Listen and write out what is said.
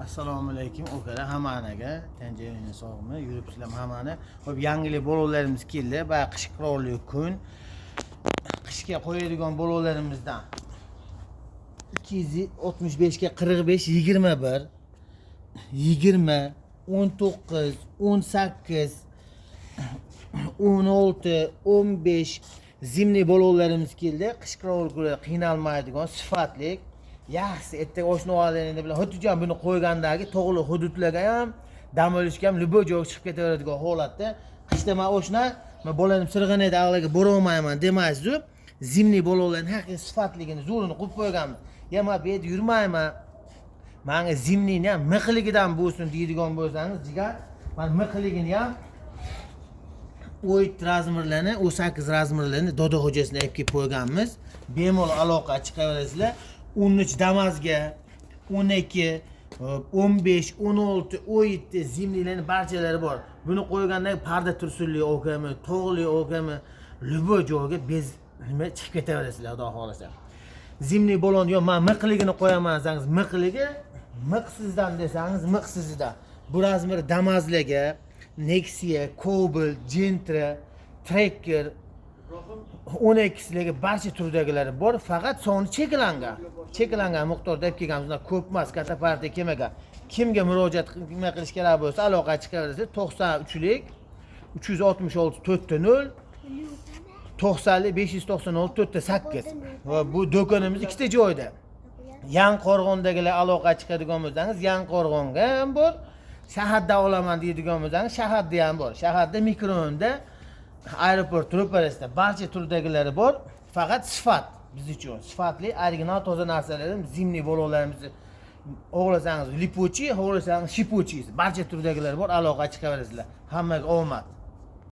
Assalomu alaykum okalar, hammaniga tinchlikmi, sog'mi, yuribsizlar hammani. Xo'p, yangilik bolalarimiz keldi. Baya qish qirolli kun. Qishga qo'yadigan bolalarimizdan 265 ga 45, 21, 20, 19, 18, 16, 15 зимний bolalarimiz keldi. Qish qirolli kunlar qiynalmaydigan sifatli, yaxshi. Ertaga oshna bilan hotijon buni qo'ygandagi tog'li hududlarga ham, dam olishga ham, любой joyga chiqib ketaveradigan holatda. Qishda man oshna, man bolanim sirg'anaydi, ag'laga borolmayman demaysizu. Зимний bolalarni haqiqiy sifatligini, zo'rini qo'yib qo'yganmiz. Ya man bu yerda yurmayman, manga зимний ni ham miqligidan bo'lsin deydigan bo'lsangiz, jigar, mana miqligini ham 17 размер larni, 18 размер larni doda xo'jasini olib kelib qo'yganmiz. Bemalol aloqa chiqaverasizlar. 13 Damazga, 12, 15, 16, 17 зимний larni barchalari bor. Buni qo'ygandan parda tursunli okami, tog'li okami, любой joyga bez nima chiqib ketaverasizlar, xudo xohlasa. Зимний balon yo man miqligini qo'yaman desangiz miqligi, miqsizdan desangiz miqsizidan. Bu размер Damazlarga, Nexia, Cobalt, Gentra, Tracker 12 sizlarga barcha turdagilari bor, faqat soni cheklangan. Cheklangan miqdorda olib kelganmiz, ular ko'p emas, katta partiya kelmagan. Kimga murojaat nima qilish kerak bo'lsa, aloqa chiqaverasiz: 93lik 366 4 ta 0, 90lik 596 4 ta 8. Va bu do'konimiz ikkita joyda. Yangiqo'rg'ondagilar aloqa chiqadigan bo'lsangiz, Yangiqo'rg'onga ham bor. Shaharda olaman deydigan bo'lsangiz, shaharda ham bor. Shaharda mikrorayonda, aeroport ro'parasida barcha turdagilari bor. Faqat sifat biz uchun. Sifatli, original, toza narsalarimiz, зимний bolalarimizni xohlasangiz липучий, xohlasangiz шипучий, barcha turdagilari bor, aloqa chiqaverasizlar. Hammaga omad.